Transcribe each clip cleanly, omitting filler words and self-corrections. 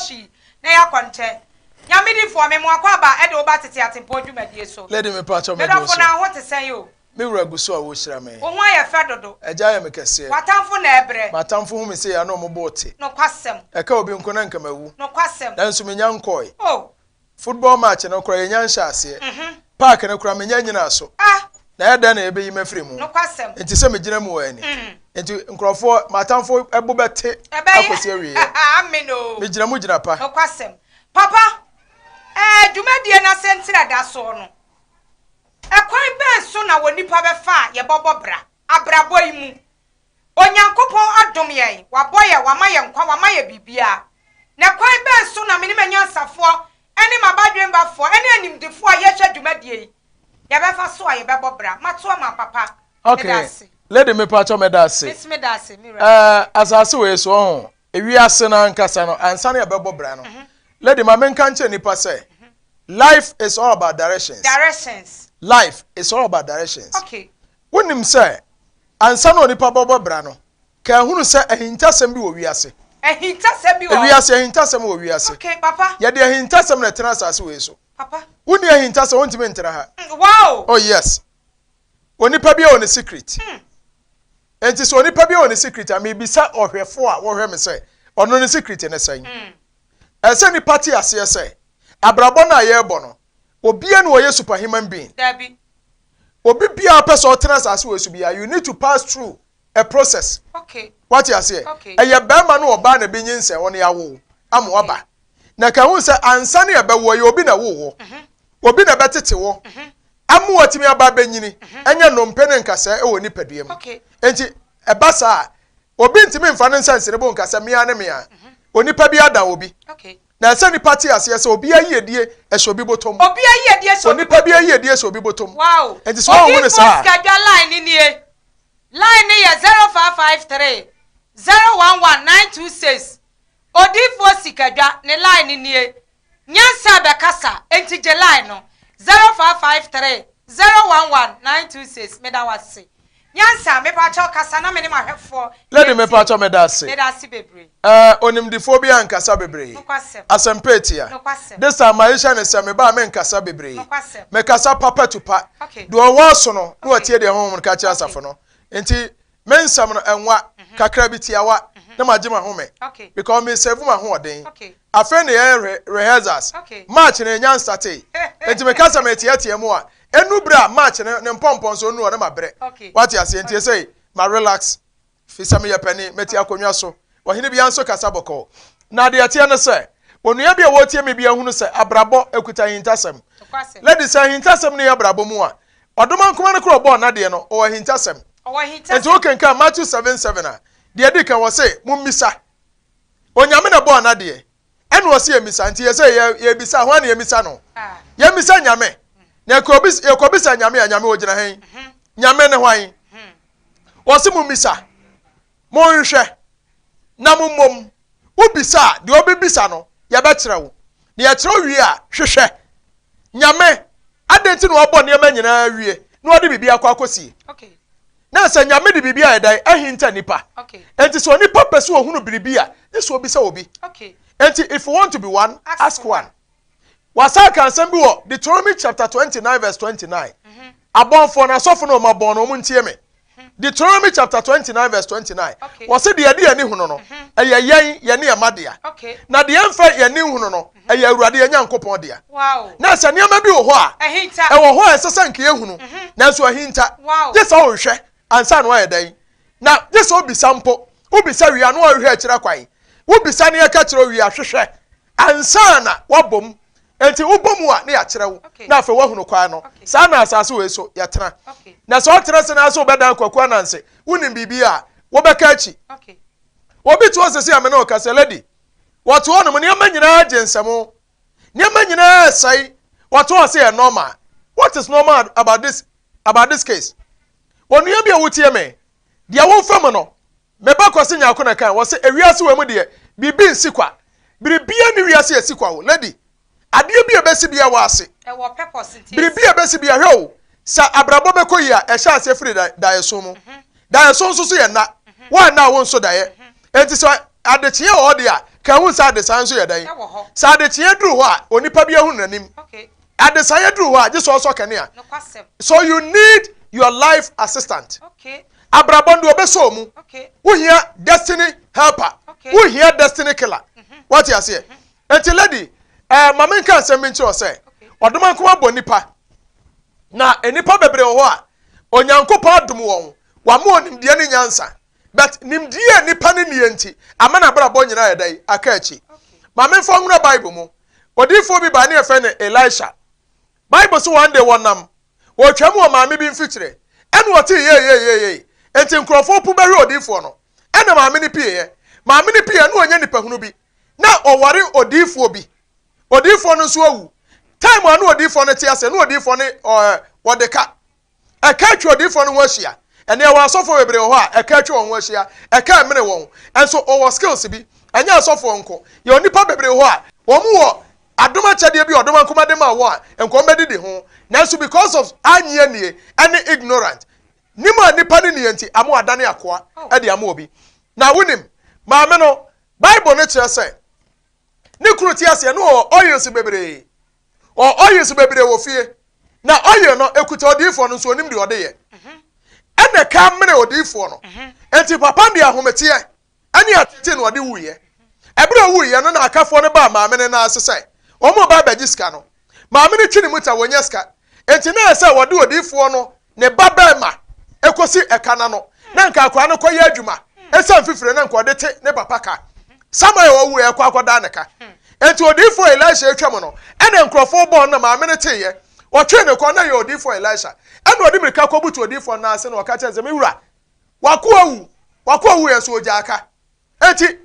hyi na yɛakɔ nkyɛn. Nyame difoɔ, me mo akwaaba ɛde wo ba Tete Atempɔn dwumadie so. Lady, mepakyɛw, mede wo Medɔfo so. Na ho te sɛn o? Me wura gu so a wɔhyira me. Wo ho ayɛ fɛ dodo. Agya ayɛ me kɛseɛ. W'atamfo na ɛbrɛ. M'atamfo hu me sɛ yɛ na ɔmo bɔɔ te. Nokwasɛm. Ɛka obi nko na nka mawu. Nanso menya nkɔe. Oh. Football match no koraa yɛnya nhyɛ aseɛ. Park no koraa menya nyina so. Na ɛyɛ dɛn na yɛbɛyi m'afiri mu? Nti sɛ megyina mu wɔ ani. Nti nkurɔfoɔ, m'atamfo ɛbo bɛte Ɛbɛyɛ. Akɔsi awieɛ. Amen o. Megyina mu gyina pa. Nokwasɛm. Papa, dwumadie no asɛntire da soɔ no, ɛkwan bɛn so na wɔ nipa bɛfa a yɛbɛbɔ bra abrabɔ yi mu? Onyankopɔn adom yɛn, wabɔ yɛn, wama yɛn nkwa, wama yɛ biribiara. Na kwan bɛn so na me ne m'anyansafoɔ ne m'abadwembafoɔ ne animdefoɔ a yɛhwɛ dwumadie yi yɛbɛfa so a yɛbɛbɔ bra? Mato ama papa. Meda ase. Lady, mepakyɛw, meda ase. Mesi meda ase, me wura. Asase wei so ɔho, ewiase no ankasa no, ansa na yɛbɛbɔ bra no, lady, ma menka nkyerɛ nipa sɛ life is all about directions. Directions. Life is all about directions. Wonim sɛ ansa na onipa bɛbɔ bra no, ka ehunu sɛ ahintasɛm bi wɔ wiase. Ahintasɛm bi wɔ hɔ. Ewiase, ahintasɛm wɔ wiase. Okay, papa. Yɛde ahintasɛm na ɛtena asase wei so. Papa. Wonni ahintasɛm, wontumi ntena ha. Oh yes, onipa bi a wɔ ne secret. Nti sɛ onipa bi wɔ ne secret a, mebisa ɔhwɛfo a wɔhwɛ me sɛ ɔno ne secret ne sɛn? Ɛsɛ nipa te aseɛ sɛ abrabɔ no a yɛrebɔ no, obiara na ɔyɛ superhuman being. Dabi. Obi biara pɛ sɛ ɔtena asase wɔ so biara, you need to pass through a process. Wate aseɛ? Okay. Ɛyɛ bɛrima no, ɔbaa na bi nyinsɛn, ɔne awo ama waba. Na ka hu sɛ ansa ne ɛbɛwo, ɛyɛ obi na ɛwo wɔ, obi na ɛbɛtete wɔ ama watumi aba abɛnyini, ɛnyɛ nnompe ne nkasɛɛ ɛwɔ nipadua mu. Nti ɛba saa a, obi ntumi nfa ne nsa nsi ne bo nka sɛ mea ne mea. Onipa bi ada obi. Na ɛsɛ nipa te aseɛ sɛ obi ayiedie ɛhyɛ obi bɔtɔm. Obi ayiedie hyɛ obi Onipa bi ayiedie hyɛ obi bɔtɔm. Nti sɛ ɔhu ne saa Odiifo Sikadwa line ni nie. Line ne yɛ 0553011926. Odiifo Sikadwa ne line ni nie. Nyansa bɛkasa, enti gye line no 0553011926. Meda wase. Nyansa, mepakyɛw, kasa na me ne m'ahwɛfoɔ. Lady, mepakyɛw, meda ase. Meda ase bebree. Onimdifoɔ bi ankasa bebree. Asɛmpa etia. This time mayehyɛ ne sɛ meba a, menkasa bebree. Mekasa papa tu pa. Deɛ ɔwɔ aso no na watie deɛ Honhom no ka kyerɛ asafo no. Nti me nsɛm no ɛnwa kakra bi, tiawa na magye m'ahome because me save m'ahoɔden. Afei na yɛyɛ rehearsals. Match no yɛnya nstartee. Nti meka sɛ meteɛteɛ mu a, ɛnu berɛ a match no ne mpɔmpɔn so ɔnu hɔ na mabrɛ. Wate aseɛ? Nti ɛsɛ ma relax fi sɛ meyɛ panin, mete akonnwa so. Ɔhene bia nso kasa bɔkɔɔ. Na deɛ ɛteɛ ne sɛ, onua bi a wɔretie me bi ahunu sɛ abrabɔ ekuta ahintasɛm. Lady, sɛ ahintasɛm no yɛ abrabɔ mu a, ɔdoma nkoma no korɔ ɔbɔɔ n'adeɛ no, ɔwɔ ahintasɛm. Ɔwɔ Nti wokenkan Matthew 7:7 a, deɛ di kan wɔ se mommisa. Onyame na bɔɔ n'adeɛ, ɛna ɔse yɛmmisa. Nti yɛ sɛ yɛbisa, hwan na yɛmmisa no? Yɛmmisa Nyame. Na yɛkɔbisa Nyame a, Nyame ɔgyina hɛn? Nyame ne hwan? Wɔse mommisa, monhwɛ na mommom. Wobisa a, deɛ wobɛbisa no yɛbɛkyerɛ wo. Na yɛkyerɛ wo wie a, hwehwɛ Nyame. Adɛn nti na wabɔ nneɛma nyinaa wie na ɔde biribi akɔ akɔsie? Na sɛ Nyame de biribi ayɛ dan ahinta nipa. Enti sɛ onipa pɛ sɛ ɔhunu biribi a, gye sɛ obisa obi. Enti if you want to be one, ask one. Wasan ka asɛm bi wɔ Deuteronomy chapter 29 verse 29. Abɔnfoɔ no, asɔfo no, ɔma bɔn no, ɔmo ntie me. Deuteronomy chapter 29 verse 29. Wɔsi deɛ yɛde yɛn ani hunu no, ɛyɛ yɛn, yɛne yɛn mma dea. Na deɛ yɛmfa yɛn ani nhunu no, ɛyɛ Awurade yɛn Nyankopɔn dea. Na sɛ nneɛma bi wɔ hɔ a, ɛwɔ hɔ a ɛsɛ sɛ nka yɛhunu, nanso ahinta. Gye sɛ wohwehwɛ ansa na woayɛ dɛn. Na gye sɛ wobisa mpo. Wobisa wie a, na woahwehwɛ akyiri kwan. Wobisa na yɛka kyerɛ wo wie a, hwehwɛ ansa na woabɔ mu. Enti wobɔ mu a, na yɛakyerɛ wo, na afei woahunu kwan no. Saa na asase wei so yɛtena. Na sɛ ɔtena se na sɛ wobɛdan Kwaku Ananse, wonim biribi a, wobɛka akyi. Obi te hɔ sɛsi a me ne wo kasa, lady, wɔte hɔ nom, nneɛma nyinaa gye nsɛm, nneɛma nyinaa ɛsɛe, wɔte hɔ sɛ yɛ normal. What is normal about this case? Onua bi a wotie me, deɛ wofa mu no, meba Kwasi Nyako na kan wɔsɛ ewiase wɔ mu deɛ, biribi nsi kwa. Biribia ne wiase esi kwa o, lady. Adeɛ bi a ɛbɛsi bia wɔ ase. Ɛwɔ purpose nti. Biribi a ɛbɛsi bia, hwɛ o, sɛ abrabɔ bɛkɔ yi a, ɛhyɛ aseɛ firi daeɛso mu. Daeɛso nso so yɛ nna. Woanna a, wo nso daeɛ. Enti sɛ adekyeɛ wɔ hɔ deɛ a, ka ehu sɛ adesaeɛ nso yɛ dɛn? Sɛ adekyeɛ duru hɔ a, onipa bi ahunu n'anim. Adesaeɛ duru hɔ a, gye sɛ ɔsɔ kanea. So you need your life assistant. Abrabɔ no deɛ ɔbɛsɔ mu. Wohia destiny helper. Wohia destiny killer. Wate aseɛ? Enti lady, eh, ma menka asɛm bi nkyerɛ wo sɛ, ɔdomankoma bɔ nipa. Na nnipa bebree wɔ hɔ a, Onyankopɔn adom wɔn, wama wɔn nimdeɛ ne nyansa. But nimdeɛ a nipa no nnie nti, ama n'abrabɔ nyinaa ayɛ dɛn? Aka akyi. Ma memfa nwura Bible mu. Odiyifoɔ bi baa ne yɛfrɛ no Elisha. Bible so one day wɔnam, wɔretwam wɔ maame bi mfikyire, ɛna ɔtee yei-yei-yei-yei. Enti nkurɔfoɔ pu bɛhwɛ odiyifoɔ no. Ɛna maame no pieeɛ. Maame no pieeɛ na ɔnyɛ nipahunu bi. Na ɔware odiyifoɔ bi. Odiyifoɔ no nso awu. Time a na odiyifoɔ no te ase, na odiyifoɔ no ɔɛ wɔde ka. Ɛka atwa odiyifoɔ no ho ahyia. Ɛnɛ yɛwɔ asɔfoɔ bebree wɔ hɔ a ɛka atwa wɔn ho ahyia, ɛka ɛmene wɔn. Nso wɔwɔ skills bi. Ɛnyɛ asɔfoɔ nko. Yɛwɔ nnipa bebree wɔ hɔ a wɔn wɔ adom akyɛdeɛ bi a ɔdom ankoma de maa wɔn a nka wɔn bɛdidi ho. Nanso because of annye annie ɛne ignorant, nim a nnipa no nnie nti ama wɔadane akoa de ama obi. Na wonim, maame no, Bible no kyerɛ sɛ ne kunu te aseɛ no ɔwɔ oils bebree. Ɔwɔ oils bebree wɔ fie. Na oil no ekuta odiyifoɔ no nso onim deɛ ɔde yɛ. Ɛna ɛka mene odiyifoɔ no. Enti papa no de ahometeɛ ɛne atete na ɔde wuiɛ. Ɛberɛ a ɔwuiɛ no na akafoɔ no baa maame no nan ase sɛ wɔn reba abɛgye sika no. Maame no twi ne mu ta wɔnya sika. Enti na ɛsɛ sɛ wɔde odiyifoɔ no ne ba barima kɔsi ɛka no ano na nka akwadaa no kɔyɛ adwuma ɛsiane fifire na nka ɔde te ne papa ka. Samuel a ɔwuiɛ kɔ akɔdaa ne ka. Enti odiyifoɔ Elisha retwam no, ɛna nkurɔfoɔ bɔɔ no na maame no teeɛ. Ɔtwee ne kɔn na ɛyɛ odiyifoɔ Elisha. Ɛna ɔde mmirika kɔbutu odiyifoɔ no nan ase na ɔka kyerɛɛ no sɛ, Me wura, w'akoa awu, w'akoa wuiɛ nso ɔgyaa ka. Enti,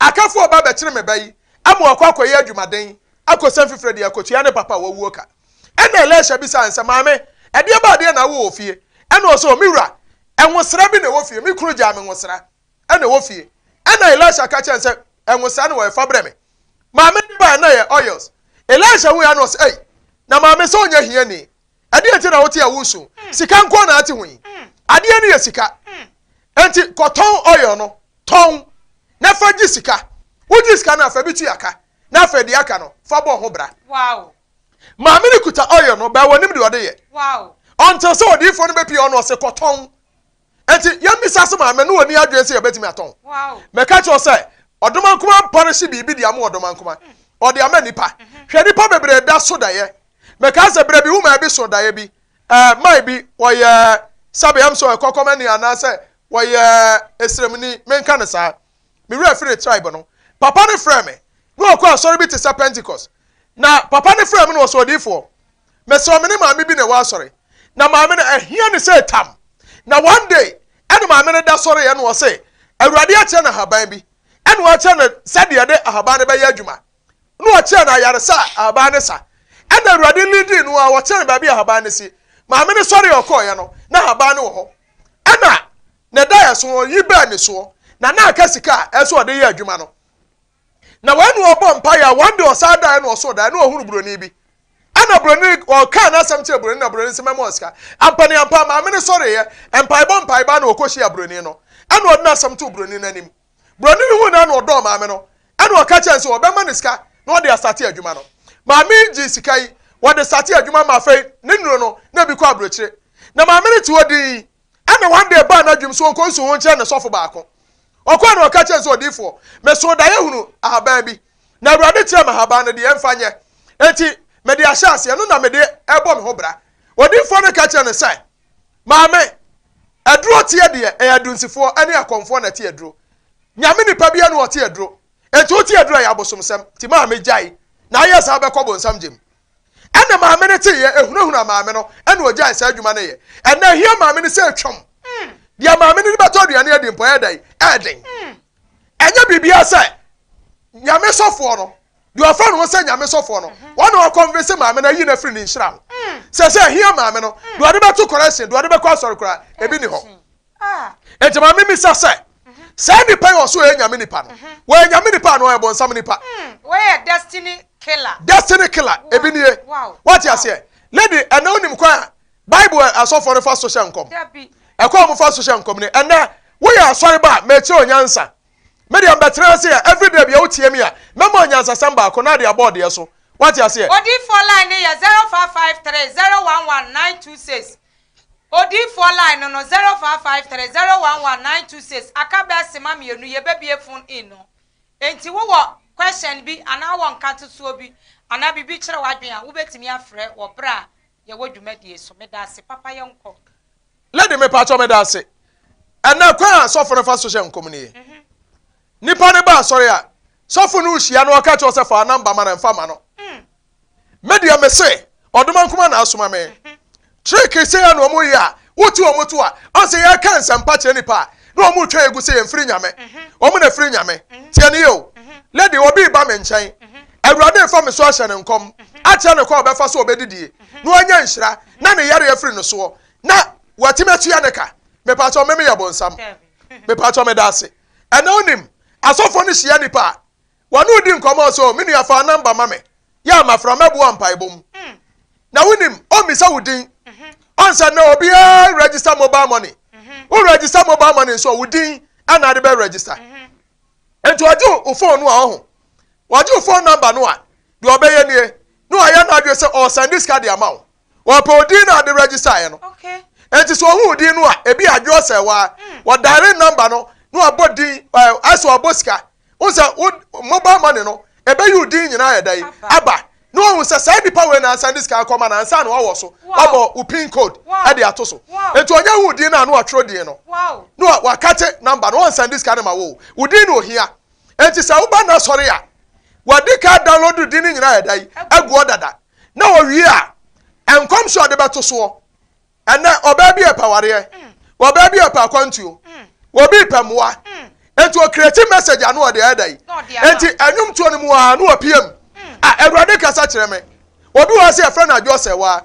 akafo a ɔba abɛkyere me ba yi ama wakɔ akɔyɛ adwumaden akɔsa mfifire de akɔtua ne papa a wawuo ka. Ɛnna Elisha bisaa no sɛ, Maame, ɛdeɛ ba adeɛ na wowɔ wɔ fie? Ɛnna ɔse, O me wura, nwosra bi na ɛwɔ fie. Me kunu gyaa me nwosra na ɛwɔ fie. Ɛnna Elisha ka kyerɛɛ no sɛ, Nwosra no wɔ he? Fa brɛ me. Maame no baeɛ na ɛyɛ oils. Elisha huiɛ na ɔse, Ei, na maame sɛ ɔnyɛ hiani? Ɛdeɛn nti na wote a woresu? Sika nko na ate ho yi. Adeɛ no yɛ sika. Enti kɔtɔn oil no, tɔn na fa gye sika. Wogye sika no a, fa bi tua ka. Na afei deɛ aka no, fa bɔ ho bra. Maame no kuta oil no, bɛɛ wɔnim deɛ ɔde yɛ. Until sɛ odiyifoɔ no bɛpie hɔ no, ɔse kɔtɔn. Enti yɛmmisa sɛ maame no ɔni adwene sɛ yɛbɛtumi atɔn. Mɛka kyerɛ sɛ ɔdomankoma mpɔrehye biribi de ama ɔdomankoma. Ɔde ama nipa. Hwɛ nipa bebree da so daeɛ. Mɛka sɛ berɛ bi wo maa bi so daeɛ bi. Ɛɛ mae bi wɔyɛ sɛbe ɛm sɛ ɔyɛ kɔkɔmani anaasɛ wɔyɛ esremni menka no saa. Me werɛ firi tribe no. Papa no frɛɛ me na ɔkɔ asɔre bi te sɛ Pentecost. Na papa no frɛɛ me na ɔsɛ odiyifoɔ. Mesrɛ wo me ne maame bi na ɛwɔ asɔre. Na maame no ɛhia no sɛ tam. Na one day ɛna maame no da sɔreeɛ na ɔse Awurade akyerɛ no ahaban bi. Ɛna wakyerɛ no sɛdeɛ yɛde ahaban no bɛyɛ adwuma. Na ɔkyerɛ no ayaresa a ahaban no sa. Ɛna Awurade leadii no a ɔkyerɛ no baabi a ahaban no si. Maame no sɔreeɛ ɔkɔeɛ no na ahaban no wɔ hɔ. Ɛna ne daeɛ so ɔyi bɛɛ ne soɔ. Na na aka sika a ɛsɛ ɔde yɛ adwuma no. Na wei na ɔbɔ mpaeɛ a one day ɔsan daeɛ na ɔsoo daeɛ na ɔhunu buroni bi. Ɛna buroni ɔkaa n'asɛm kyerɛ buroni na buroni sɛ mɛma sika. Ampa ne ampa maame no sɔreeɛ mpaebɔ mpaebɔ na ɔkɔhyia buroni no. Ɛna ɔde n'asɛm too buroni no anim. Buroni no huu no na ɔdɔɔ maame no. Ɛna ɔka kyerɛ no sɛ ɔbɛma no sika na ɔde asate adwuma no. Maame yi gyee sika yi, wɔde sate adwuma ma afei ne nnuro no na ebi kɔ aburokyire. Na maame no te hɔ dinn. Ɛna one day ɛbaa n'adwenem sɛ ɔnkɔ nsu ho nkyerɛ ne sɔfo baako. Ɔkɔe na ɔka kyerɛɛ no sɛ, Odiyifoɔ, mesoo daeɛ hunu ahaban bi, na Awurade kyerɛɛ me ahaban no deɛ ɛmfa nyɛ. Enti mede ahyɛ aseɛ, ɛno na mede rebɔ me ho bra. Odiyifoɔ no ka kyerɛɛ no sɛ, Maame, aduro teɛ deɛ, ɛyɛ adunsifoɔ ne akɔmfoɔ na ɛte aduro. Nyame nipa biara ni ɔte aduro. Enti wote aduro a, ɛyɛ abosomsɛm. Nti maame gyae, na ayɛ saa wobɛkɔ bonsam gyem. Ɛna maame no teeɛ, ɛhunahunaa maame no, ɛna ɔgyae saa adwuma no yɛ. Ɛnɛ ɛhia maame no sɛ atwam. Deɛ maame no de bɛtɔ aduane adi mpo ɛyɛ dɛn? Ɛyɛ den. Ɛnyɛ biribiara sɛ nyame sɔfoɔ no, deɛ ɔfa ne ho sɛ nyame sɔfoɔ no, wɔn na wɔkɔnvinse maame no ayi no afiri ne nhyira ho. Sɛ sɛ ɛhia maame no, deɛ ɔde bɛto correction, deɛ ɔde bɛkɔ asɔre koraa, ebi ni hɔ. Enti maame misa sɛ, saa nipa yi ɔso ɔyɛ nyame nipa no, wɔyɛ nyame nipa anaa ɔyɛ bonsam nipa? Wɔyɛ destiny killer. Destiny killer, ebi nie. Wate aseɛ? Lady, ɛnɛ wonim kwan a Bible asɔfoɔ no fa so hyɛ nkɔm? Ɛkwan a wɔfa so hyɛ nkɔm ni. Ɛnɛ, woyɛ asɔre ba a, mekyerɛ wo nyansa. Me deɛ mbɛtena ase a everyday bia wotie me a mɛma wo nyansasɛm baako na ade abɔ ɔdeɛ so. Wate aseɛ? Odiyifoɔ line no yɛ 0553 011 926 Odiyifoɔ line no no 0553 011 926 Aka bɛɛ sema mienu yɛbɛbie phone in no Enti wowɔ question bi anaa wowɔ nkatosoɔ bi anaa biribi kyerɛ w'adwene a wobɛtumi afrɛ wɔ berɛ a yɛwɔ dwumadie so. Medaase papa yɛnkɔ. Lady mepakyɛw meda ase. Ɛnɛ kwan a sɔfo no fa so hyɛ nkɔm nie. Nipa no ba asɔre a, sɔfo no rehyia no ɔka kyerɛ sɛ fa namba ma no mfa ma no. Me deɛ me se ɔdoma nkoma na asoma me. Trick sɛ yɛ na wɔn yɛ a wote wɔn to a ɔn sɛ yɛka nsɛmpa kyerɛ nipa a na wɔn retwa egu sɛ yɛn firi nyame. Wɔn na firi nyame. Tie ne yɛ o. Lady obi ba me nkyɛn. Awurade nfa me so ahyɛ ne nkɔm akyerɛ ne kwan a ɔbɛfa so ɔbɛdidie na wanya nhyira na ne yareɛ afiri ne soɔ na watumi atua ne ka. Mepakyɛw me meyɛ bonsam. Mepakyɛw meda ase. Ɛnɛ wonim asɔfoɔ no hyia nipa a wɔne wo di nkɔmmɔ sɛ o me nua fa namba ma me yɛ a mafra mɛboa mpaebɔ mu. Na wonim ɔmmisa wo din. Ɔnsɛ nnɛ obiara register mobile money. Wo register mobile money nso wo din ɛna ade bɛ register. Nti ɔgye wo phone no a ɔho. Ɔgye wo phone number no a deɛ ɔbɛyɛ nie na wayɛ n'adwene sɛ ɔresɛnde sika de ama wo. Wɔpɛ odin no a ɔde register yɛ no. Enti sɛ ɔhu odin no a, ebi adwo ɔsɛ waa. Wɔdare number no na wabɔ din ɛɛ asɛ wabɔ sika. Wohu sɛ wo mobile money no ebeyi wo din nyinaa yɛ dɛ aba. Na wahu sɛ saa nipa wei na ansa de sika akɔma no ansa na wawɔ so wabɔ wo pin code ɛde ato so. Enti ɔnya hu din no a na watwerɛ din no na wakate number no ɔnsan de sika no ma wo. Wo din na ohia. Enti sɛ woba n'asɔre a wadi ka download din no nyinaa yɛ dɛ agu hɔ dada. Na ɔwie a, nkɔmhyɛ a ɔde bɛto soɔ. Ɛnɛ, ɔbaa bi ɛpɛ awareɛ, ɔbaa bi ɛpɛ akwantuo, obi pɛ mmoa. Enti ɔkreti message ano ɔde ɛda yi. Enti ɛnwomtoɔ no mu a na ɔpie mu. A Awurade kasa kyerɛ me. Obi wɔ hɔ sɛ yɛfrɛ no Adwo Ɔsɛwa.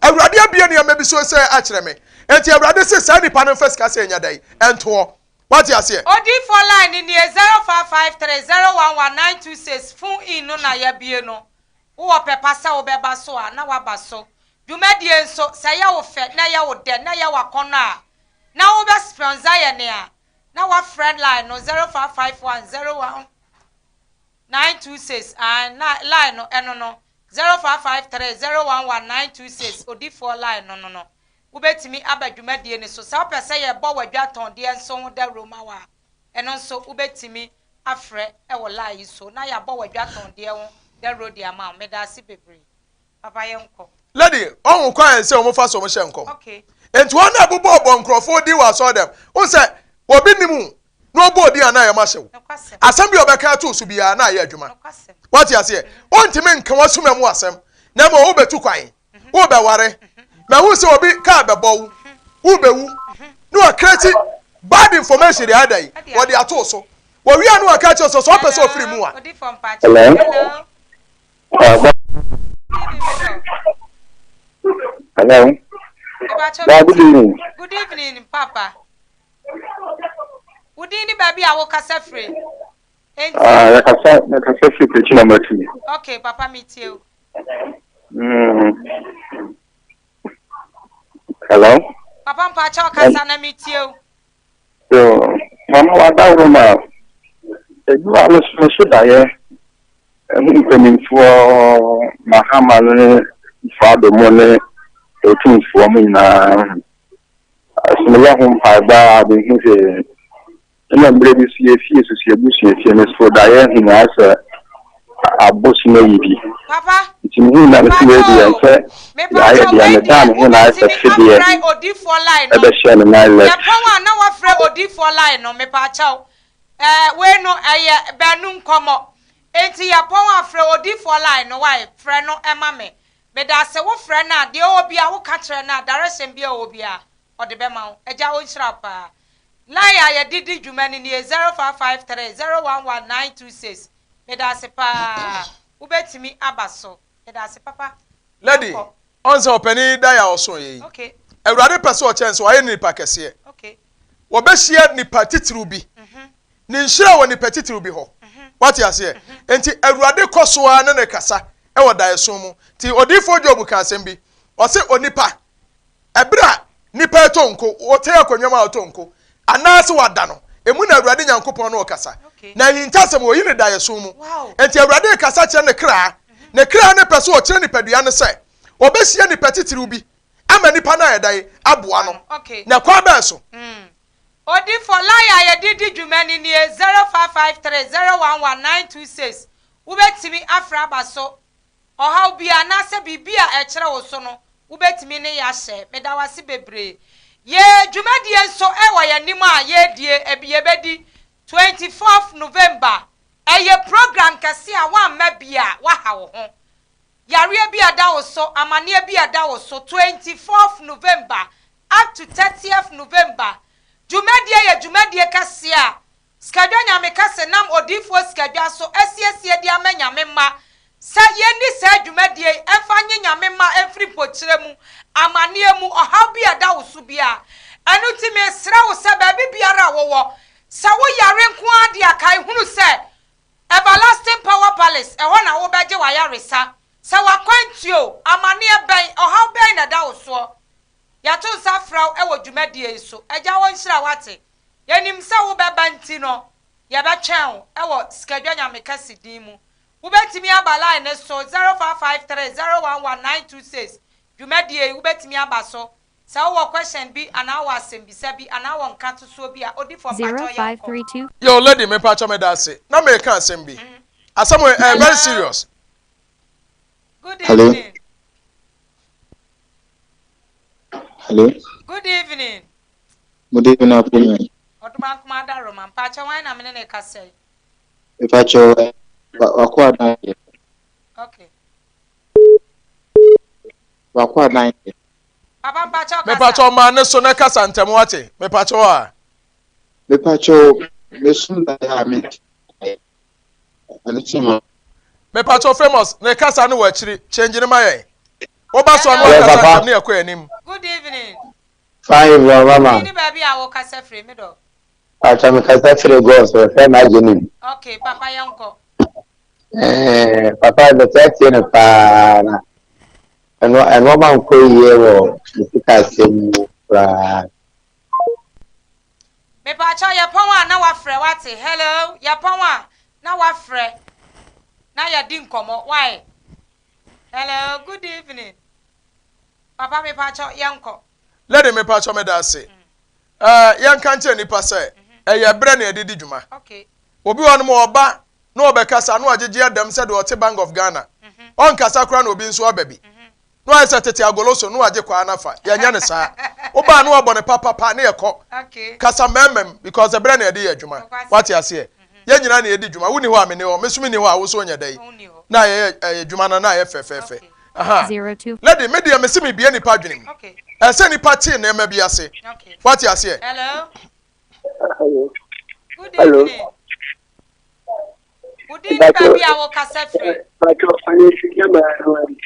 Awurade abie nneɛma bi so sɛ akyerɛ me. Enti Awurade se saa nipa no mfa sika sɛ ɛnya da yi ɛntoɔ. Wate aseɛ? Odiyifoɔ line no nie, 0553 011 926, phone in no na yɛabie no. Wowɔ pɛ pa sɛ wobɛba so a, na woaba so. Dwumadie nso, sɛ ɛyɛ wo fɛ, na ɛyɛ wo dɛ, na ɛyɛ wo akɔnnɔ a, na wobɛ sponsor yɛn a, na woafrɛ line no 0551 01 926, ae, na line no, ɛno no, 0553 011 926, odifoɔ line no no no. Wobɛtumi aba dwumadie no so. Sɛ wopɛ sɛ yɛbɔ w'adwatɔndeɛ nso ho dawuro ma wo a, Ɛno nso wobɛtumi afrɛ wɔ line yi so na yɛabɔ w'adwatɔndeɛ ho dawuro de ama wo. Medaase bebree. Papa yɛnkɔ. Lady, ɔhu kwan a ɛsɛ wɔn fa so wɔn hyɛ nkɔm. Okay. Nti wɔn a ɛbobɔ bɔ nkurɔfoɔ din wɔ asɔre dɛm, wohu sɛ obi nim wo na ɔbɔ odin a na ayɛ ma hyɛ wo. Nokwasɛm. Asɛm bi a ɔbɛka ato wo so biara na ayɛ adwuma. Nokwasɛm. Wate aseɛ? Wontumi nka w'asuma mu asɛm na mmom wobɛtu kwan. Wobɛware. Mahu sɛ obi kaa bɛbɔ wo. Wobɛwu. Na wakreti bad information de ada yi. Wɔde ato so. Wɔwie a na waka kyerɛ sɛ sɛ ɔpɛ sɛ ɔfiri mu a. Hello. Hello. Yeah, good evening. Good evening, Papa. Wo din ne baabi a wokasa firi. Enti. Ah, yɛkasa yɛkasa firi Krekyi number 2. Okay, Papa metie wo. Mm. Hello. Papa mpakyɛw kasa na metie wo. Yo, mama wadaworo ma edwuma no so so daeɛ ɛho mpanimfoɔ Mahama ne Fuado mo ne Otumfoɔ mo nyinaa. So meyɛ ho mpaebɔ a mehu hwee. Nna mberɛ bi so yɛfie so so yɛabusua fie me so daeɛ hu ayɛ sɛ abosom ayi bi Papa, nti mehuu na mese wei mepakyɛ deɛ o, nsɛ yɛayɛ mepakyɛ deɛ wei medaa deɛ me ho na ayɛ sɛ wobɛtumi fedeɛ afrɛ odifoɔ line no, ɛbɛhyɛɛ me nan left. yɛpɔn a na wafrɛ odifoɔ line no, mepakyɛw, ɛɛ wei no ɛyɛ baanu nkɔmɔ, enti yɛpɔn a frɛ odifoɔ line no wae, frɛ no ɛma me, medase wo frɛ no a deɛ ɔwɔ biara woka kyerɛ no a direction biara ɔwɔ biara ɔde bɛma wo, agya ɔnhyira wo paa. Line a yɛde di dwuma no nie, 0553 011 926. Medase paa. Wobɛtumi aba so. Medase papa. Lady, Yɛnkɔ. ɔn sɛ ɔpanin yi daeɛ a ɔsoeɛ yi, Okay. Awurade pɛ sɛ ɔkyɛn sɛ wayɛ no nipa kɛseɛ. Okay. Wɔbɛhyia nipa titiriw bi. Ne nhyira wɔ nipa titiriw bi hɔ. Wate aseɛ? Enti Awurade kɔ so ara ne no kasa wɔ daeɛso mu. Nti odiyifoɔ Job ka asɛm bi. Ɔse onipa, Ɛberɛ a nnipa retɔ nko, wɔte akonnwa mu a wɔtɔ nko, anaase wɔada no, emu na Awurade Nyankopɔn ne wo kasa. Na ahintasɛm, wɔyi no daeɛso mu. Enti Awurade rekasa kyerɛ ne kra. Ne kra no pɛ sɛ ɔkyerɛ nipadua no sɛ ɔbɛhyia nipa titiriw bi ama nipa no ayɛ dɛn? Aboa no. Na kwan bɛn so? Odifo, line a yɛde di dwuma no nie, 0553 011 926. Wobɛtumi afrɛ aba so. Ɔhaw biara anaasɛ biribi a ɛkyerɛ wo so no, wobɛtumi ne yɛ ahyɛ. Meda wo ase bebree. Yɛ dwumadie nso wɔ yɛn anim a yɛredie, yɛbɛdi 24th November. Ɛyɛ program kɛse a woamma bi a, woaha wo ho. Yareɛ bi a ɛda wo so, amaneɛ bi a ɛda wo so, 24th November up to 30th November. Dwumadie yɛ dwumadie kɛseɛ a Sikadwa Nyame kɛse nam odiyifoɔ Sikadwa so asiesie de ama Nyame mma sɛ yɛnni saa dwumadie yi mfa nye Nyame mma mfiri mpokyerɛ mu, amaneɛ mu, ɔhaw bi a ɛda wo so biara. Ɛno nti mesrɛ wo sɛ baabi biara a wowɔ, sɛ wo yare nko ara deɛ a kae hunu sɛ Everlasting Power Palace ɛhɔ na wobɛgye w'ayaresa. Sɛ w'akwantuo o, amaneɛ bɛn, ɔhaw bɛn na ɛda wo soɔ, yɛto nsa frɛ wo wɔ dwumadie yi so. Agya ɔnhyira wo ate. Yɛnim sɛ wobɛba nti no, yɛbɛtwɛn wo wɔ Sikadwa Nyame Kɛse din mu. Wobɛtumi aba line no so, 0553 011 926, dwumadie yi wobɛtumi aba so. Sɛ wowɔ question bi anaa wowɔ asɛmbisa bi anaa wɔ nkatosoɔ bi a, odifoɔ mpakyɛw yɛnkɔ. Yo lady mepakyɛw meda ase na meka asɛm bi asɛm wei ɛyɛ very serious. Good Hello. evening. Hello. Good evening. Good evening, Apume. Ɔdomankoma Adaroma, mpakyɛw hwan na mene ne kasa yi? Mepakyɛw wako adan yɛ. Okay. Wako adan yɛ. Papa mpakyɛw kasa. Mepakyɛw ma ne so na kasa ntɛm wate. Mepakyɛw a. Mepakyɛw mesom da a me. Ɛno so ma. Mepakyɛw famous ne kasa no wɔ akyiri change ne ma yɛn. Woba so a na wakasa ntɛm ne yɛkɔ anim. Good evening. Fine bro mama. Wo din ne baabi a wo kasa firi me dɔ. Pakyɛ me kasa firi Gulf yɛfrɛ me Agyenim. Ok papa yɛnkɔ. Eh, papa bɛtaa tie no paa na ɛno ɛnoɔma nkɔ yie wɔ ne sika asɛm mu koraa. Mepaakyɛw yɛpɔn a na wafrɛ wate hello yɛpɔn a na wafrɛ na yɛdi nkɔmɔ why hello good evening. Papa mepakyɛw yɛnkɔ. Lady mepakyɛw meda ase. Ɛɛ yɛnka nkyerɛ nnipa sɛ ɛyɛ berɛ na yɛde di dwuma. Obi wɔ hɔnom a ɔba na ɔbɛkasa na wagyegye adam sɛ deɛ ɔte Bank of Ghana. Ɔnkasa koraa na obi nso aba bi. Na wayɛ sɛ tete agoloso na wagye kwaa no afa. Yɛnyɛ no saa. Woba a na wabɔ no papapa na yɛkɔ. Kasa mmɛɛmɛm because ɛberɛ na yɛde yɛ adwuma. Wate aseɛ? Yɛn nyinaa na yɛdi dwuma. Wonni hɔ a menni hɔ. Me nso menni hɔ a wo nso wonyɛ dɛn? Na yɛyɛ adwuma no na ayɛ fɛfɛɛfɛ. Aha. Lady, me deɛ mese mebie nipa adwene mu. Ɛsɛ nipa te nneɛma bi ase. Wate aseɛ? Hello. Hello. Good Hello. evening. Wo din ne baabi a wokasa firi. Pacho, ɔne Nyina Miami.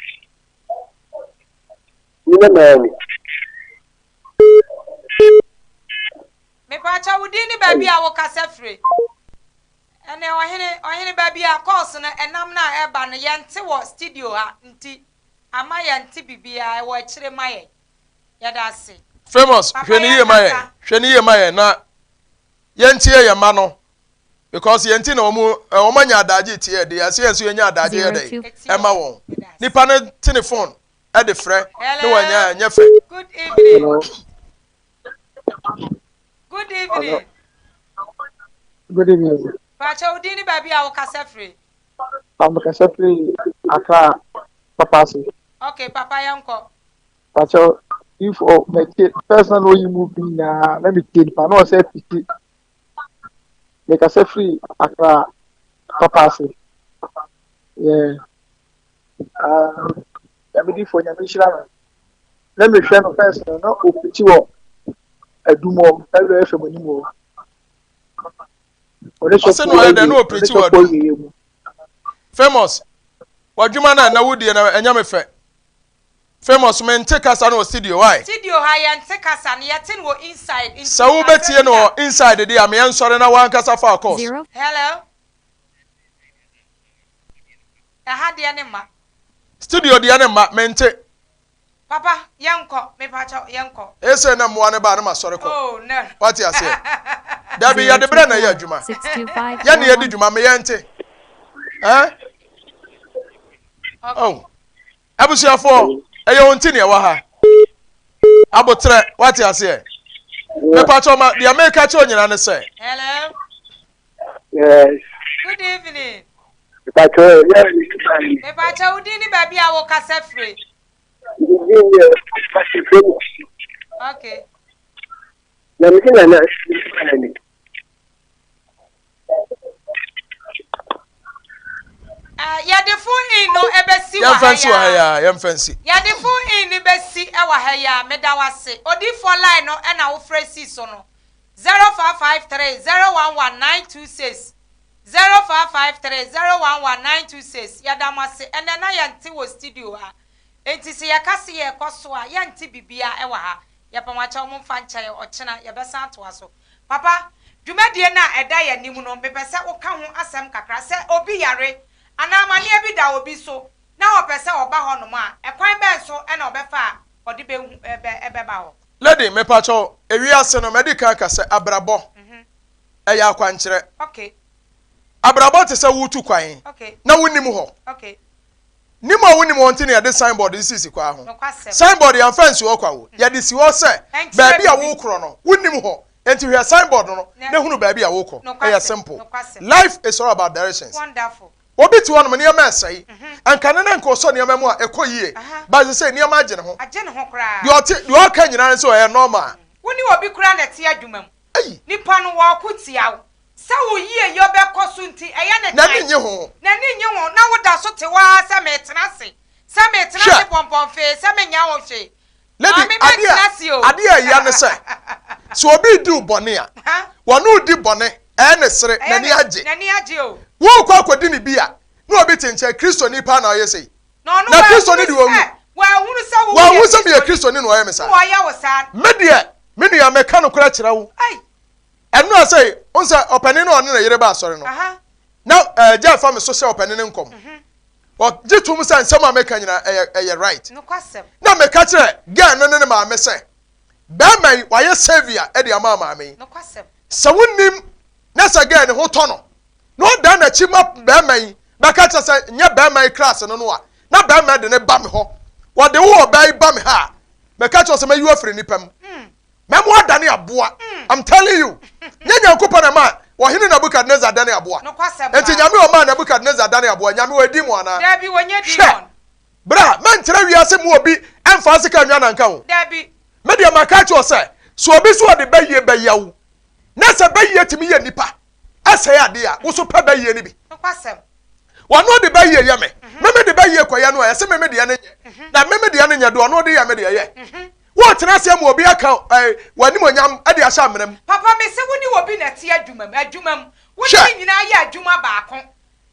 Nyina Miami. Mepaakyɛ wo din ne baabi a wokasa firi. Ɛnɛ ɔhene ɔhene baabi a calls no ɛnam no a ɛba no yɛnte wɔ studio ha nti ama yɛnte biribiara ɛwɔ akyire ma yɛn. Yɛda ase. Famous Papa hwɛ ne yie ma yɛn yɛnkasa. hwɛ ne yie ma yɛn na yɛntie yɛn mma no because yɛn ti na wɔn wɔn anya adagye tie ɛde yɛn yɛn nso yɛnya adagye yɛ dɛ Etie ɛma wɔn. wɔn Yɛda ase. nipa no te ne phone ɛde frɛ ne wɔn Hello. anya ɛnyɛ fɛ. Good evening. Hello. Good Hello. evening. Good evening. Pakyɛ wo din ne baabi a wokasa firi. Mekasa firi Accra papa ase. Okay papa yɛnkɔ. Pakyɛ if o mɛtie first na na oyi mu bi nyinaa na metie nipa na ɔsɛ piti. Mekasa firi Accra papa ase. Yeah. Ah, nyame difo nyame nhyira no. Na mehwɛ no first no na opiti wɔ adum hɔ ɛwura fm anim hɔ. Ɔne Ɔsɛ sɔfo na ɔyɛ dɛ na ɔne ɔpirikyi wɔ sɔfo adum. yɛyɛ mu. Famous w'adwuma no a na wodie no ɛnyɛ me fɛ. Famous mente kasa no wɔ studio why? Studio ha yɛnte kasa no yɛte no wɔ inside nti Sɛ asɛm wobɛtie no bi a. wɔ inside deɛ a me yɛnsɔre na w'ankasa fa course. Hello. Ɛha deɛ ne mma. Studio deɛ ne mma mente. Papa yɛnkɔ mepakyɛw yɛnkɔ. Ese na mmoa no ba a na masɔre kɔ. Oh no. Wate aseɛ? Dabi, yɛde berɛ na ɛyɛ adwuma. Yɛne yɛdi dwuma, meyɛ nte. Eh? Oh. Abusuafoɔ, ɛyɛ wɔn ti na ɛwɔ ha. Abotrɛ, wate aseɛ. Mepakyɛ ma deɛ meka kyerɛ nyinaa ne sɛ. Hello. Yes. Good evening. Mepakyɛ yɛ Mepakyɛ wo din ne baabi a wokasa firi. Me din yɛ Pastor Felix. Okay. Na me na na ni. Eh, yɛde phone in no ɛbɛsi wɔ ha yi a. Yɛmfa nsi. Yɛde phone in no bɛsi wɔ ha yi a. Meda wo ase. Odiifoɔ line no ɛna wofrɛ sii so no. 0553 011 926 0553 011 926 Yɛda mo ase. Ɛnɛ na yɛnte wɔ studio ha. Enti sɛ yɛka se yɛrekɔ so a, yɛnte biribiara wɔ ha. Yɛpɛ mo akyɛw, momfa nkyɛ yɛn. Ɔkyena yɛbɛsan atoa so. Papa, dwumadie no a ɛda yɛn anim no, mepɛ sɛ woka ho asɛm kakra. Sɛ obi yare anaa amaneɛ bi da obi so na ɔpɛ sɛ ɔba hɔnom a, ɛkwan bɛn so na ɔbɛfa a ɔde bɛhu, bɛ, bɛba hɔ? Lady, mepakyɛw, ewiase no, madi kan aka sɛ abrabɔ, ɛyɛ akwankyerɛ. Okay. Abrabɔ te sɛ woretu kwan Okay. na wonnim hɔ. Okay. Nim a wonim hɔ nti na yɛde signboard de sisi kwan ho. Signboard yɛmfa nsi hɔ kwa o. Yɛde si hɔ sɛ baabi a wokorɔ no, wonim hɔ. Enti hwɛ signboard no na hunu baabi a wokɔ. Ɛyɛ simple. Life is all about directions. Obi te hɔnom, nneɛma resɛe. Anka ne na anka ɔsɔ nneɛma mu a, ɛkɔ yie. But seesei nneɛma agye ne ho. Deɛ ɔte, deɛ ɔka nyinaa ne sɛ ɔyɛ normal. Wo ne obi koraa na ɛte adwuma mu. Nipa no, wɔreko tia wo. Sɛ wo yieyɔ bɛkɔ so nti, ɛyɛ no tan. N'ani nnye ho. N'ani nnye ho, na woda so te hɔ ara sɛ meretena ase, sɛ meretena ase Hwɛ! pɔmpɔnfee, sɛ mennya ho hwee. Lady, Maame, adeɛ mɛntena a, ase o. adeɛ a ɛya ne sɛ, sɛ obi redi wo bɔne a, wɔne wo di bɔne, ɛyɛ ne sere, Ɛyɛ n'ani ne, agye. n'ani agye o. Worekɔ akɔdi ne bi a, na obi te nkyɛn, Kristoni paa na ɔyɛ sei. Na ɔno Na Kristoni wanhunu de wawu. sɛ, wanhunu sɛ wo woyɛ Wanhu sɛ meyɛ Kristoni, Kristoni na ɔyɛ me na saa. ɔyɛ wo saa. Me deɛ, me nua, meka nokorɛ kyerɛ wo. Ei! Ɛno a sɛ wohu sɛ ɔpanin no a ɔne ne yere ba asɔre no, na ɛgya ɛfa me so hyɛ ɔpanin no nkɔm. Ɔgye tom sɛ nsɛm a meka nyinaa ɛyɛ ɛyɛ right. Na meka kyerɛ girl no ne ne maame sɛ, bɛrima yi wayɛ saviour de ama maame yi. Sɛ wonim na sɛ girl ne ho tɔ no, na ɔdan n'akyi ma bɛrima yi bɛka kyerɛ sɛ nyɛ bɛrima yi class no no a, na bɛrima de ne ba me hɔ. Wɔde wo ɔbaa yi ba me ha a, meka kyerɛ sɛ mɛyi wo afiri nnipa mu. Mɛma wadane aboa. I'm telling you. Nyɛ Nyankopɔn na ɛma ɔhene Nebuchadnezzar dane aboa. Nokwasɛm Enti paa. Nyame a ɔmaa Nebuchadnezzar dane aboa, Nyame ɔyɛ demon anaa? Dabi, wɔnyɛ Hwɛ! demon. Bra, mɛntra wiase mu obi ɛmfa asika nnwa nanka o. Dabi. Me deɛ maka akyerɛ wo sɛ, sɛ obi so ɔde bɛyie bɛyɛ wo, na sɛ bɛyie tumi yɛ nipa ɛsɛe adeɛ a, wo so pɛ bɛyie no bi. Nokwasɛm. Ɔno de bɛyie yɛ me, me me de bɛyie kɔyɛ no a, ɛsɛ me me deɛ no nyɛ. Na me me deɛ no nyɛ deɛ ɔno de yɛ me deɛ yɛ. Woretena ase ama obi aka w'animuonyam de ahyɛ amena mu. Papa, mese wo ne obi na ɛte adwuma mu, adwuma mu. Wo ne Hwɛ! no nyinaa yɛ adwuma baako.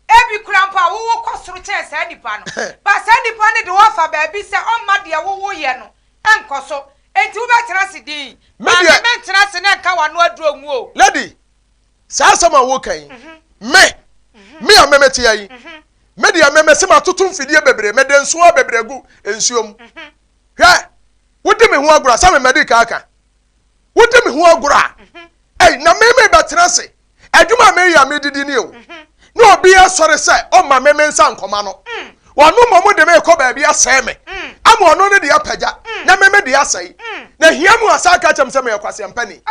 Ebi koraa mpo a, wo wokɔ soro kyɛn saa nipa no. But saa nipa no de wo afa baabi sɛ ɔmma deɛ wo woyɛ no nkɔ so. Enti wobɛtena ase dinn. Me Maame, deɛ. mentena ase na nka w'ano aduro ngu o. Lady, saa asɛm a woreka yi, me, me a me mete ha yi, me deɛ me mese matoto mfidie bebree, mede nsoa bebree agu nsuo mu. Hwɛ, wodi me ho agorɔ a, sɛ me madi kan aka. Wodi me ho agorɔ a, ei, na me mebɛtena ase. Adwuma a meyɛ a medidi ni o. Na obi asɔre sɛ ɔmma me me nsa nkɔma no. Ɔno mmom de me rekɔ baabi asɛe me. Ama ɔno ne deɛ apagya, na me me deɛ asɛe. Na hia mu asa aka kyerɛ me sɛ meyɛ kwaseampani.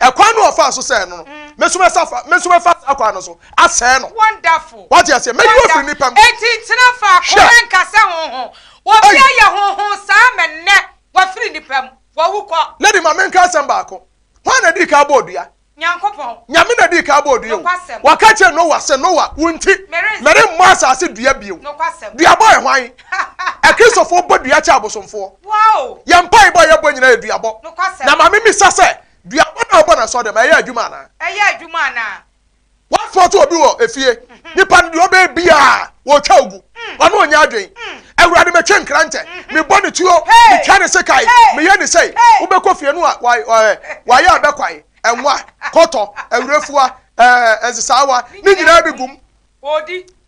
Ɛkwan no a ɔfaa so sɛɛ no no, me nso mɛsa me nso mɛfa saa kwan no so asɛe no. Wonderful. Wate aseɛ? Mɛyi wo afiri nnipa mu. Enti ntena faako Hwɛ! na nka sɛ honhom. Obi Ei! ayɛ honhom saa ma nnɛ wafiri nnipa mu. Wawu kɔ. Lady, ma menka asɛm baako. Hwan na dii kan bɔɔ dua? Nyankopɔn. Nyame na dii kan bɔɔ dua o. Nokwasɛm. Wɔka kyerɛɛ Noa sɛ, Noa, wo nti, Merensɛe. meremmɔ asase dua bio. Nokwasɛm. Duabɔ yɛ hwan? Akristofoɔ bɔ dua kyɛ abosomfoɔ. Wow! Yɛn mpaebɔ a yɛbɔ nyinaa yɛ duabɔ. Nokwasɛm. Na ma memmisa sɛ, duabɔ no a wobɔ no asɔredɛm, ɛyɛ adwuma anaa? Ɛyɛ adwuma anaa? Woasɔɔto obi wɔ efie, nipa no deɛ ɔbɛyɛ biara wɔtwa wo gu, ɔno ɔnyɛ adwen. Awurade metwe nkrantɛ, mebɔ ne tuo, metwa ne sekan, meyɛ ne sei. Wobɛkɔ fie no wayɛ abɛkwae, ɛnwa, kɔtɔ, awurafua, nsesaawa, ne nyinaa bi gum.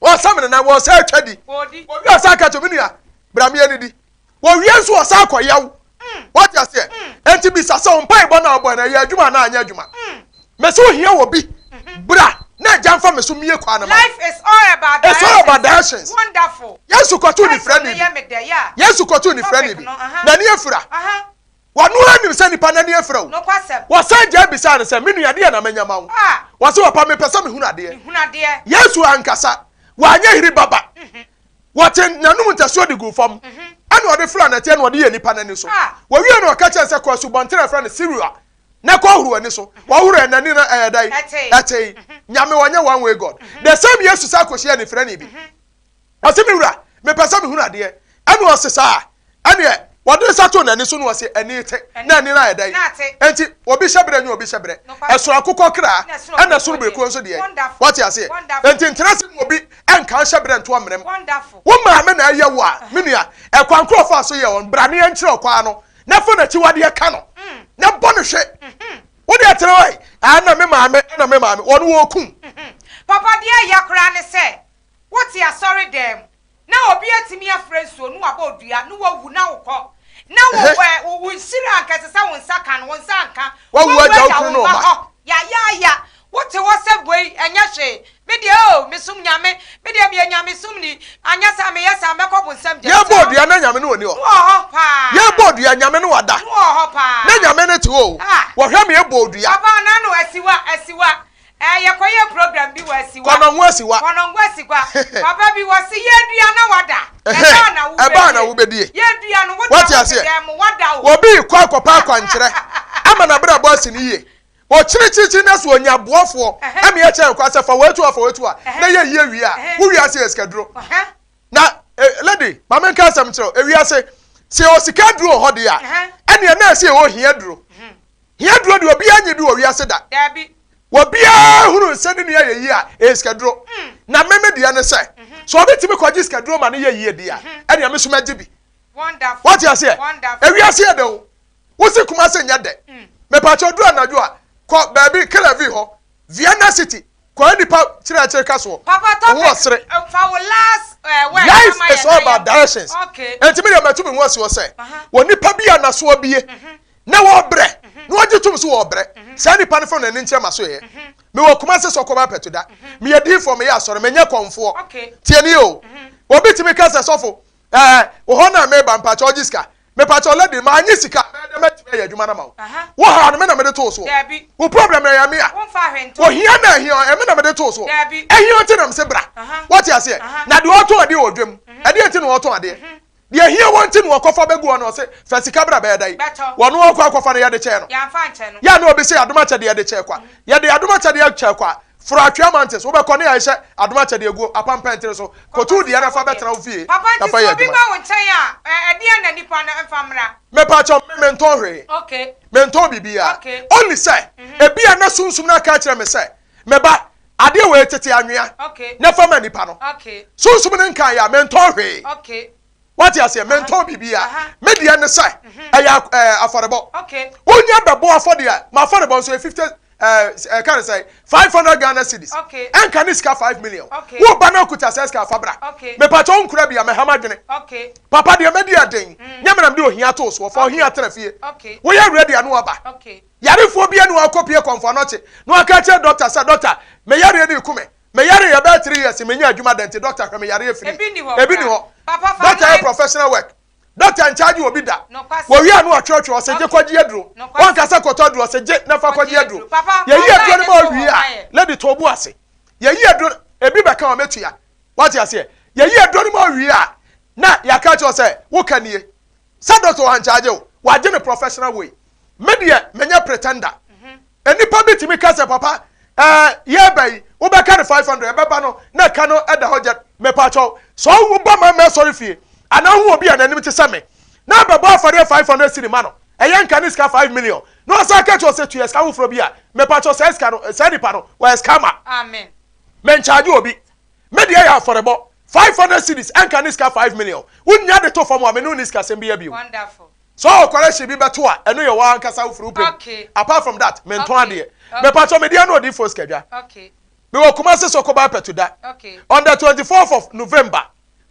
Wɔsam ne nan, wɔsɛ atwa di. Wɔwie ɔsan ka kyerɛ me nua, bra meɛ ne di. Wɔwie nso wɔsan kɔ yaw. Wate aseɛ? Enti bisa sɛ wo mpaebɔ no a wobɔe no ɛyɛ adwuma anaa anyɛ adwuma? Mese ohia wɔ bi. Bra na agya nfa me so mmie kwan no ma wo. Life is all about It's all about directions. directions. Wonderful. Yesu kɔtoo Title no nifirani yɛ bi. me dɛ, yeah. Yesu kɔtoo nifirani Topic bi. no, aha. N'ani afira. Aha. Wɔno ara nim sɛ nipa n'ani afira o. Nokwasɛm. Wɔsan gyae bisaa no sɛ, Me nua, deɛn na mɛnya ma wo? Ah. Wɔse, Papa, mepɛ sɛ mehunu adeɛ. Mehunu adeɛ. Yesu ankasa, wanyɛ hiribaba. Wɔte n'anom ntasuo de guu fam, ɛna ɔde fraa nɛteɛ na ɔde yɛɛ nipa n'ani so. Ah. Wɔwie no, ɔka kyerɛɛ no sɛ, Kɔ asubɔnten a yɛfrɛ no Siloa na kɔ horo w'ani so. Wɔhoro ɛ, n'ani no ɛyɛ dɛn? Ɛtee. Ɛtee. Nyame ɔnyɛ one way God. The same Yesu san kɔhyiaa anifirani bi. Ɔse, Me wura, mepɛ sɛ mehunu adeɛ. Ɛna ɔse, Saa? Ɛneɛ, wɔde nsa too n'ani so na ɔse, Ani te. Na ani no ayɛ dɛn? Enti, obi hyɛ berɛ nyɛ obi hyɛ berɛ. Ɛsono akokɔ kra, ɛna ɛsono berekuo nso deɛ. Wate aseɛ? Enti ntena ase ma obi nka wo hyɛ berɛ nto amena mu. Wo maame na ɛyɛ wo a, me nua, ɛkwan korɔ ɔfaa so yɛɛ wo no, bra na yɛnkyerɛ wo kwan no, na fa n'akyiwadeɛ ka no, na bɔ no hwe. Wo deɛ tena hɔ yi, ɛna me maame, ɛna me maame, wɔn wɔrekum. Papa, deɛ ɛya koraa ne sɛ, Wote asɔredan mu na obi atumi afrɛ nsuo na wabɔ wo dua na wawu na wokɔ na wo ɛ wo wo nhyira a anka ɛsɛ sɛ wo nsa ka no wo nsa anka. Wawu Wawu agya wo agya kunu wo ne wo mma mma. hɔ yayaaya. Wote hɔ sɛ wei ɛnyɛ hwee. Me deɛ oh mesom Nyame me deɛ meyɛ Nyamesomni anyɛ saa meyɛ saa mɛkɔ bonsam gya mu. Yɛbɔ Saa dua na Nyame no ɔni hɔ. No wɔ hɔ paa. Yɛbɔ dua Nyame no wada. No wɔ hɔ paa. Na Nyame no te hɔ o. Ah. Wɔhwɛ me yɛbɔ dua. Papa anano asiwa asiwa. Eh, yɛkɔyɛɛ program bi wɔ Asiwa. Kɔnɔngo Asiwa. Kɔnɔngo Asigua. Papa bi wɔ se yɛdua na wada. Ɛbaa na wobɛdie. Ɛbaa na wobɛdie. Yɛdua no woda Wate wote aseɛ? dɛn mo wada o. Obi rekɔ akɔpɛ akwankyerɛ ama n'abrabɔ asi no yie. Ɔkyirikyirikyiri na so ɔnya aboafoɔ ɛma yɛkyerɛ no kwan sɛ fa wei to ha fa wei to ha na yɛ yie wie a, wo wiase yɛ sikaduro. Na eh, lady, ma menka asɛm nkyerɛ wo, ewiase, sɛ yɛwɔ sika aduro wɔ hɔ deɛ a, ɛneɛ na ɛsɛ yɛwɔ hia duro. Hia duro deɛ obiara nye bi wɔ wiase da. Obiara hunu sɛ ne nua yɛ yie a, ɛyɛ sikaduro. Na me me deɛ ne sɛ, sɛ obi tumi kɔgye sikaduro ma no yɛ yie deɛ a, ɛneɛ me nso mɛgye bi. Wate aseɛ? Ewiase yɛ dɛ o. Wosi Kumasi nyɛ dɛ. Mepakyɛw duru anadwo a, kɔ baabi Kelavi hɔ, Vienna City, kɔ nipa kyerɛkyerɛ ka soɔ. Papa Wo ho topic ɔsere. fa wo last eh, word Life ma is yɛn all na about yɛn. directions. Okay. Enti me deɛ matu me ho asi hɔ sɛ, Aha. wɔ nipa bi a n'aso abue na wɔbrɛ na wɔgye tom so wɔbrɛ, saa nipa no fa n'ani nkyerɛ m'asoɛeɛ. Mewɔ Kumasi Sɔkɔba Apɛtuda. Meyɛ diifoɔ, meyɛ asɔre, menyɛ kɔmfoɔ. Okay. Tie nie o. Obi tumi ka sɛ sɔfo, ɛɛ, wɔ hɔ na meba mpakyɛ ɔgye sika. Mepakyɛw lady, mannye sika a, mɛyɛ dɛn matumi ayɛ adwuma no ama wo? Wo haw no, me na mede too soɔ. Wo problem no, ɛyɛ me a. Ohia na ahia wo, ɛme na mede too soɔ. Ahia wo nti na mese bra. Woate aseɛ? Na deɛ ɔtɔn adeɛ wɔ dwam, ɛdeɛn nti na ɔtɔn adeɛ? Deɛ ahia wɔ nti na ɔkɔfa bɛgu hɔ na ɔse, fa sika bra bɛyɛ dɛn? Ɔno ɔkɔ akɔfa no, yɛde kyɛɛ no. Yɛ a na obi se adom akyɛdeɛ de kyɛɛ kwa. Yɛde adom akyɛdeɛ kyɛɛ kwa. Foro Atwea Mountains, wobɛkɔ ne yɛahyɛ adom akyɛdeɛ agu apampɛntere so. Kɔtu deɛ na fa bɛtena wo fie Papa na nti fa sɛ yɛ obi adwuma. ba wo nkyɛn a, ɛ, ɛdeɛn na nipa no mfa mmra? Mepakyɛw, me mentɔn hwee. Okay. Mentɔn biribiara. Okay. Only sɛ, ebia na Sunsum no aka akyerɛ me sɛ, Me ba, adeɛ wei tete anwea Okay. na fa ma nipa no. Okay. Sunsum no nkaeɛ a, mentɔn hwee. Okay. Wate aseɛ? Mentɔn biribiara. Me deɛ ne sɛ, mhm. ɛyɛ ɛɛ afɔrebɔ. Wonya bɛbɔ afɔdeɛ a, m'afɔrebɔ nso yɛ 50 ɛɛ ɛka ne sɛ 500 Ghana cedis. Ɛnka ne sika 5 million. Wo ba no akuta sɛ sika fa bra. Mepakyɛ wo nkura bi a mɛha m'adwene. Papa deɛ mɛdi ɛden. Mm. Nyɛ menam de ohia too soɔ. Fa ohia tena fie. Woyɛ ready a no aba. Yarefoɔ bi ne wakɔpie kɔmfoɔ anɔkye na waka kyerɛ dɔkta sɛ dɔkta me yareɛ no reku me. Me yare yɛ bɛyɛ 3 years menya adwuma da nti doctor hwɛ me yareɛ firi. Ebi ni hɔ Ebi ni koraa. hɔ. Papa fa Doctor yɛ line. professional work. Doctor nkyagye obi da. Nokwasɛm. Wɔwie a na watwerɛtwerɛ ɔse gye Okay. kɔgye aduro. Nokwasɛm. Wɔnka sɛ kɔtɔ aduro ɔse gye na fa Kɔgye kɔgye aduro. aduro. Papa fa Yɛyi aduro line no no ma to ɔwie hɔ a ma yɛn. lady to bo ase. Yɛyi aduro no ebi bɛka a mɛtua. Wate aseɛ? Yɛyi aduro no ma ɔwie a na yɛaka akyerɛ wo sɛ wo ka nie. Sɛ doctor wankyagye wo, wagye no professional way. Me deɛ menyɛ pretender. Nnipa bi tumi ka sɛ papa ɛɛ yɛreba yi wobɛka no 500 ɛbɛba no na ɛka no ɛda hɔ gyɛ. Mepakyɛw sɛ woba ma mɛsɔre fie anaa wohu obi a n'anim te sɛ me na abɛbɔ afɔreɛ 500 cedi ma no ɛyɛ nka ne sika 5 million na ɔsan ka kyerɛ wo sɛ tua sika foforɔ bi a mepakyɛw saa sika no saa nipa no wɔyɛ scammer. Amen. Menkyagye obi. Me deɛ yɛ afɔrebɔ. 500 cedis ɛnka ne sika 5 million. Wonya de to fam a me ne wo nni sikasɛm biara bio. Wonderful. Sɛ ɔwɔ correction bi bɛto a ɛno yɛ w'ankasa wo firi wo pɛ mu. Okay. Apart from that mentɔn Okay. adeɛ. Mepakyɛw me deɛ ne Odiyifoɔ Sikadwa. Okay. Mewɔ Kumasi Sokoban Pɛtuda. Okay. On the 24th of November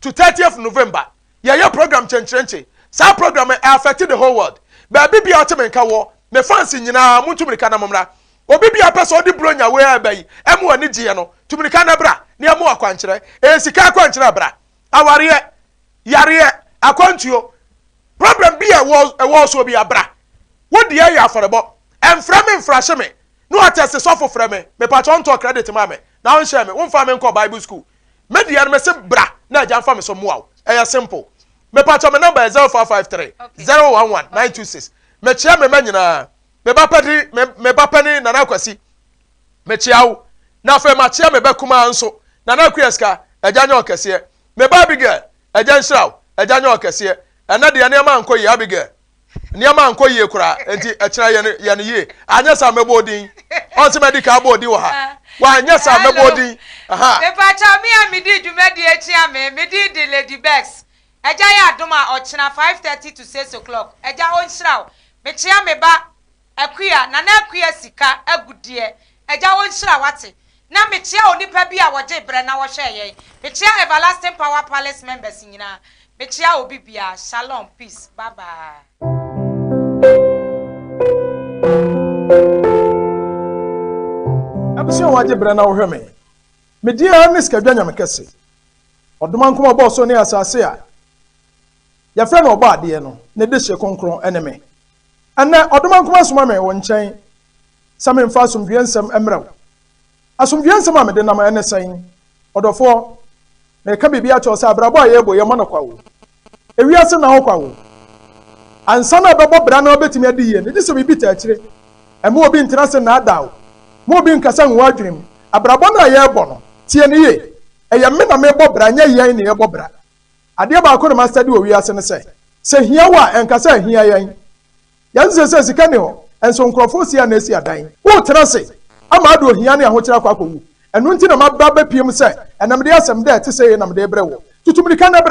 to 30th November yɛyɛ program kyenkyerenkye. Saa program no ɛ affect the whole world. Baabi biara wote me nka wɔ, me fans nyinaa montu mirika na mommra. Obi biara pɛ sɛ ɔde Buronya wei a ɛba yi ɛma w'ani gyeɛ no, tu mirika na bra na yɛmma wo akwankyerɛ. Ɛyɛ sika akwankyerɛ a bra. Awareɛ, yareɛ, akwantuo, problem bi a ɛwɔ ɛwɔ wo soɔ biara bra. Wo deɛ yɛ afɔrebɔ. Ɛmfrɛ me mfrahye me na watɛste sɔfo frɛ me, mepakyɛ ɔntɔɔ credit maa me na ɔnhyɛɛ me, womfaa me nkɔɔ Bible school. Me deɛ no mese bra na agya mfa me so mmoa wo. Ɛyɛ simple. Mepakyɛ me number yɛ 0553 011 926. Mekyea me mma nyinaa. Me ba panin, me, me ba panin Nana Akwasi, mekyea wo. Na afei makyea me ba kumaa nso, Nana Akua Sika, agya nyɛ ɔkɛseɛ. Me ba Abigail, agya nhyira wo, agya nyɛ ɔkɛseɛ. Ɛnɛ deɛ nneɛma ankɔ yie, Abigail. Nneɛma ankɔ yie koraa, enti ɛkyena yɛ no, yɛ no yie. Anyɛ saa mɛbɔ wo din. Ɔn sɛ madi kan abɔ wo din wɔ ha. Wanyɛ saa mɛbɔ wo din. Aha. Mepakyɛw, me a medi dwumadie akyia me, me din de Lady Becks. Agya yɛ adom a ɔkyena 5:30 to 6 o'clock Agya ɔnhyira wo Mekyea me ba Akua Nana Akua sika agudeɛ Agya ɔnhyira wate Na mekyea onipa bi a wɔgyee berɛ na wɔhwɛɛ yɛn Mekyea Everlasting Power Palace members nyinaa Mekyea obi biara Shalom peace bye bye. Abusua a wɔagye berɛ na wohwɛ me. Me din ara ne Sikadwa Nyame Kɛse. Ɔdomankoma ɔbɔɔ soro ne asase a yɛfrɛ no Ɔbɔadeɛ no, ne dehye kronkron ne me. Ɛnnɛ, Ɔdomankoma soma me wo nkyɛn sɛ memfa asomdwoeɛ nsɛm mmrɛ wo. Asomdwoeɛ nsɛm a mede nam ne sɛn? Ɔdɔfoɔ, mereka biribi akyerɛ wo sɛ abrabɔ a yɛrebɔ yi, yɛmmɔ no kwa o. Ewiase nna hɔ kwa o. Ansa na ɛbɛbɔ bra na wobɛtumi adi yie no, gye sɛ biribi taa akyire. Mma obi ntena ase nnaadaa wo. Mma obi nkasa ngu w'adwene mu. Abrabɔ no a yɛrebɔ no, tie no yie. Ɛyɛ me na merebɔ bra, ɛnyɛ yɛn na yɛrebɔ bra. Adeɛ baako na mastadi wɔ wiase ne sɛ, sɛ hia wo a, ɛnka sɛ ahia yɛn. Yɛn seesei sika nni hɔ, nso nkurɔfoɔ si a na asi adan. Woretena ase ama ade ohia ne ahokyere akɔ akɔwu. Ɛno nti na maba abɛpue mu sɛ ɛnnɛ mede asɛm dɛ ɛte sei na mede rebrɛ woɔ. Tutu mmirika na bra.